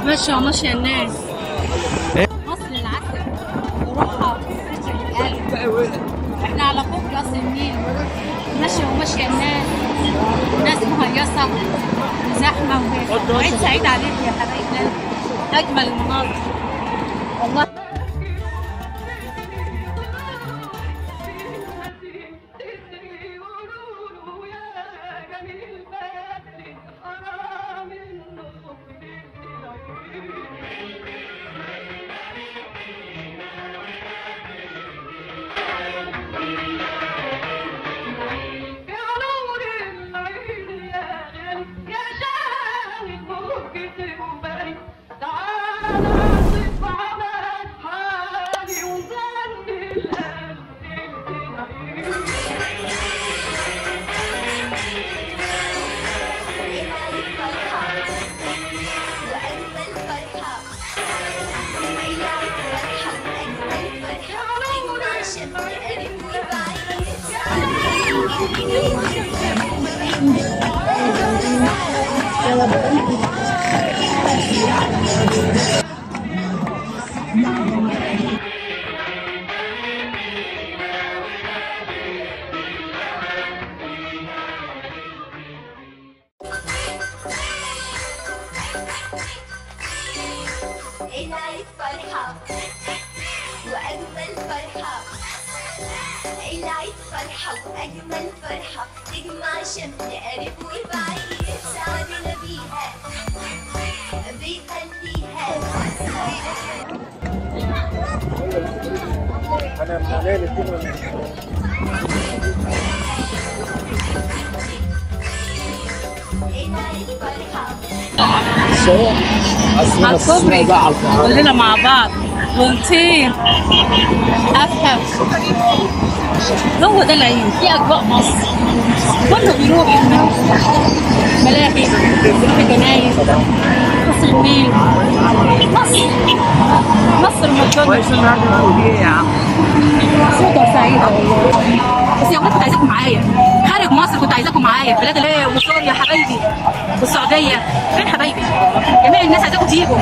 ماشية وماشية الناس. مصر العسل وروحها تشرح القلب. احنا على كوبري قصر النيل، ماشية وماشية الناس، ناس مهيصة وزحمة. وعيد سعيد عليكم يا حبايبنا، أجمل المناظر والله. العيد فرحة وأجمل فرحة، العيد فرحة وأجمل فرحة، تجمع شمل قريب وبعيد، سعدنا بيها بيخليها. أنا من علينا. العيد فرحة على الكوبري كلنا مع بعض ونطير. افهم هو ده العيد، في اجواء مصر كله بيروح ملاهي، بيروح الجناين، قصر النيل. مصر مصر مجنونة. مبسوطة وسعيدة والله. بس يا ولاد كنت عايزاكم معايا خارج مصر، كنت عايزاكم معايا بلاد اللي وسوريا حبايبي والسعودية، فين حبايبي؟ جميع الناس عايزاكم تيجوا.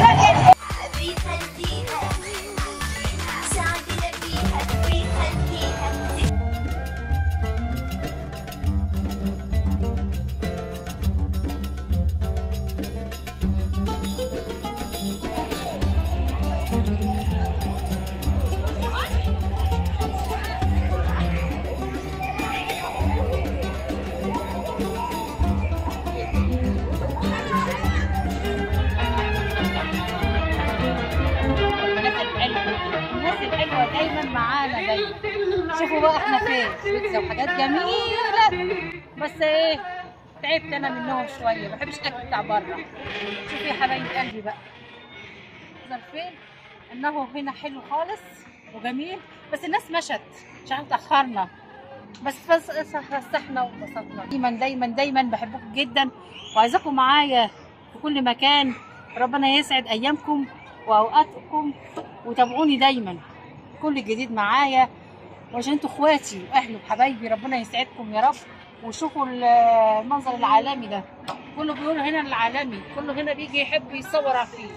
دايما معانا دايما. شوفوا بقى احنا فين، بيتزا وحاجات جميلة، بس ايه تعبت انا منهم شوية، ما بحبش الاكل بتاع بره. شوفوا يا حبايب قلبي بقى فين، انه هنا حلو خالص وجميل، بس الناس مشت مش عارفه اتاخرنا، بس فسحنا وانبسطنا. دايما دايما دايما بحبكم جدا وعايزاكم معايا في كل مكان. ربنا يسعد ايامكم واوقاتكم، وتابعوني دايما كل جديد معايا، وعشان انتوا اخواتي واهلي وحبايبي. ربنا يسعدكم يا رب. وشوفوا المنظر العالمي ده، كله بيقول هنا العالمي، كله هنا بيجي يحب يصور فيه.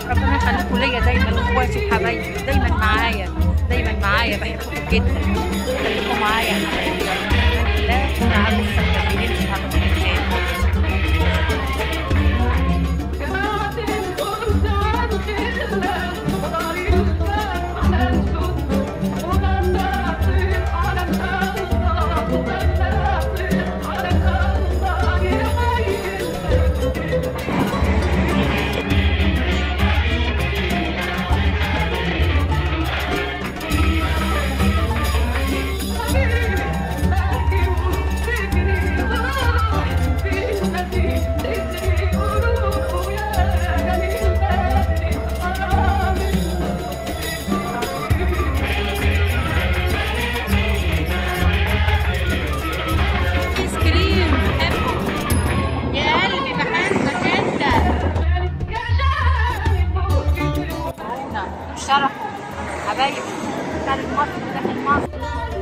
ربنا يخليكم ليا دايما اخواتي وحبايبي، دايما معايا دايما معايا، بحبكم جدا، خليكم معايا يا حبايبي. لا تعالوا مستقبلين تاني. حبايبي خارج مصر وداخل مصر.